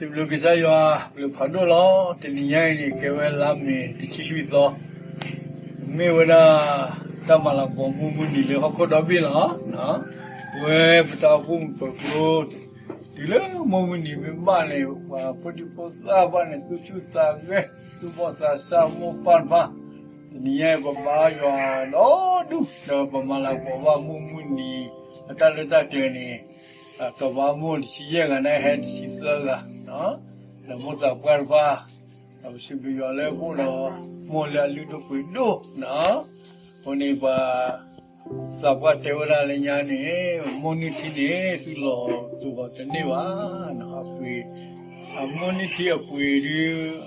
စံးဘျုးကစၢ်ယွၤ ဘျုးဖးဒိၣ်လီၤ. တနံၤညါအံၤန့ၣ် ကဲဝဲလါမ့ၤတဆံလွံၢ်သီ, မ့ၢ်ဝဲဒၣ် တၢ်မၤလၤကပီၤမိၢ်မုၢ်နံၤလၢဟီၣ်ခိၣ်ဒီဘ့ၣ်လီၤ. ပဝဲပတၢ်အိၣ်ဖှိၣ်မုၢ်ပၢၤကျိ တုၤလၢမိၢ်မုၢ်နံၤမ့ၢ်ဘၣ်န့ၣ် ပှၤဖိဒံဖိသၣ်ဘၣ်န့ၣ် သူၣ်ဆူၣ်သးဂဲၤ သူၣ်ဘီၣ်သးစၢ်မိၢ်ပၢ်တဖၣ်, တနံၤညါအံၤ ပဘါယွၤဒီဒူၣ် ဒီးပမၤလၤကပီၤဘၣ်မိၢ်မုၢ်နံၤ အတၢ်လၢတၢ်ကျဲၤန့ၣ် တီၤပၤမိၢ်တဆံယဲၢ်ဂၤန့ၣ် ဟဲတဆံသၢဂၤ, ဒီးမိၢ်သးပှၢ်တဖၣ်, ဒီးပစံးဘျုးယွၤလၢပအိၣ်ဒီးမိၢ်လၢအလုၢ်ဒိၣ်ပှ့ၤဒိၣ်နီၤ. အဃိန့ၣ် ပှၤသးပှၢ်တဲဝဲဒၣ်လၢညါန့ၣ် မိၢ်နုၢ်ထံန့ၣ် သူၣ်လီၤသူၣ်လီၤတန့ၢ်ဘၣ်နီၤ. အပှ့ၤ အမိၢ်နုၢ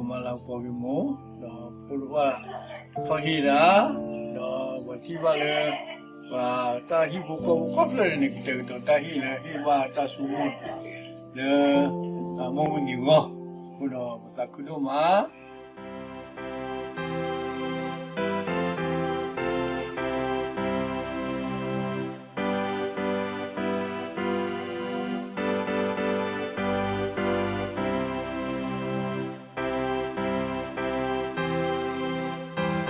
်ထံအပှ့ၤဒုး အလုၢ်ပှ့ၤထဲလဲၣ်ပတဲတဘၣ်ဘၣ်. နာ်အံၤဟီန့ၣ်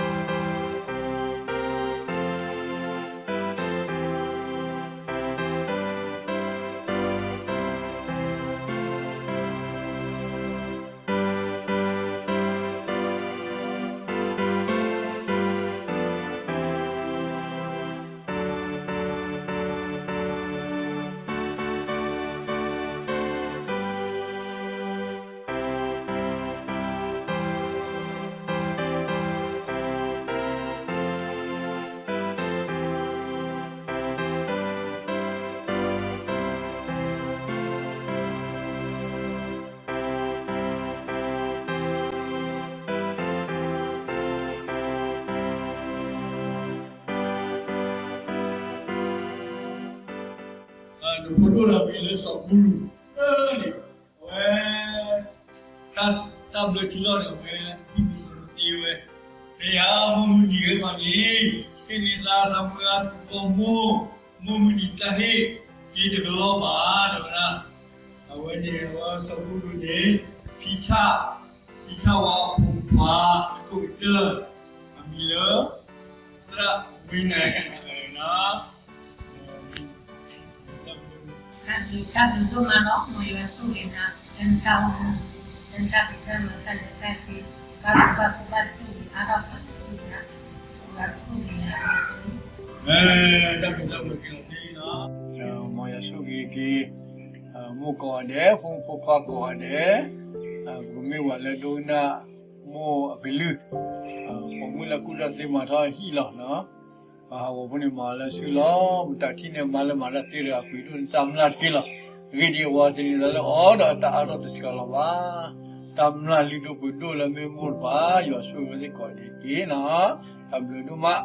အပှ့ၤန့ၣ်အိၣ်ဒၣ်လၢတၢ်ဒိကနၣ်က့ၤမိၢ်အကလုၢ် အဂီၢ်အဃိဒီး ပမၤလၤကပီၤက့ၤမိၢ်, ဒီးဖိတဖၣ်ထီၣ်ဟ့ၣ်ဒၣ်, ဒီးပှၤထံၣ်ဘၣ်လၢ ပှၤတၢ်ဟံၣ်ဖိဃီဖိကိးဖျၢၣ်န့ၣ် ကတဲာ်ကတီၤတၢ်ဟ့ၣ်လၢဟ့ၣ်ဘၣ်တၢ်ဆိကမိၣ် လၢ မိၢ်မုၢ်နံၤအဂီၢ်, အဃိဒီးပသးခုဒိၣ်မး. နဖိဒိၣ်ဒီးမ့ၢ်လၢစီၤပူလူး န့ၣ် အဝဲ တၢ်ဘျၢထံလီၢ်န့ၣ် အဝဲ ဟံၣ်ပူၤစရီသ့ဝဲ, မ့ၢ်ယၤမိၢ်မုၢ်နံၤဂ့ၤဂီၤန့ၣ် ဟ့ၣ်န့ၢ်သးသးမုၢ်ဂၤသကိးမိၢ်, မိၢ်မုၢ်နံၤတၢ်ဟ့ၣ်က့ၤတကလီဘၣ် တဲဝဲဒၣ်. အဝဲန့ၣ် အဝဲစီၤပူလူးန့ၣ် ဖံဆၣ်, ဖံဆၣ်ဝါအဖိခွါ အခိၣ်ကတၢၢ် အမံၤလၢ သရၣ်ဝ့နၤ နီၤ. တၢ်ဘျုးဒိၣ်မးလီၤ. မ်ယွၤဆိၣ်ဂ့ၤနၤ လၢနတၢ်အိၣ်မူ, လၢနတၢ်ဖံးတၢ်မၤတၢ်လဲၤတၢ်က့ၤ, ဘၣ်ဘၣ်ဘၣ်ဘၣ်ဆိၣ်ဂ့ၤအါထီၣ်ဆိၣ်ဂ့ၤနၤ, ယွၤဆိၣ်ဂ့ၤနၤ. တၢ်ဘျုးတၢ်ဘျုးက့ၤလီၤသ့နီၤ. မ်ယွၤဆိၣ်ဂ့ၤက့ၤ မိၢ်ကိးဂၤဒဲး, ဖိမုၣ်ဖိခွါကိးဂၤဒဲး, ပကမ့ၢ်ပှၤလၢဒိကနၣ်မိၢ်အကလုၢ်, ပိာ်မုၣ်လၢကူၣ်တၢ်သ့မၤထီၣ်ဟံၣ်လီၤ. ပှၤဟးဂီၤဖိန့ၣ်မၤလၢစုလီၤ. မတၤထံၣ်န့ၣ် မၤလၢမၤတၢ်သ့တဂၤ ပှ့ၤဒိၣ်န့ၢ်တၢ်မျၢ်တက့ၢ်လီၤ. အဂ့ၢ်ဒ်အံၤ, အဝဲသန့ၤသးလၢအီၤဒီး တၢ်အါထီၣ်တစှၤလီၤဘၣ်. တၢ်မျၢ်လုၢ်ဒိၣ်ပှ့ၤဒိၣ်လၢမ့ၢ်မိၢ်တဖၣ်, ယွၤဆိၣ်ဂ့ၤဝဲသ့ၣ်ကိးဂၤဒဲးတက့ၢ်နီၤ. တၢ်ဘျုးဒိၣ်မး.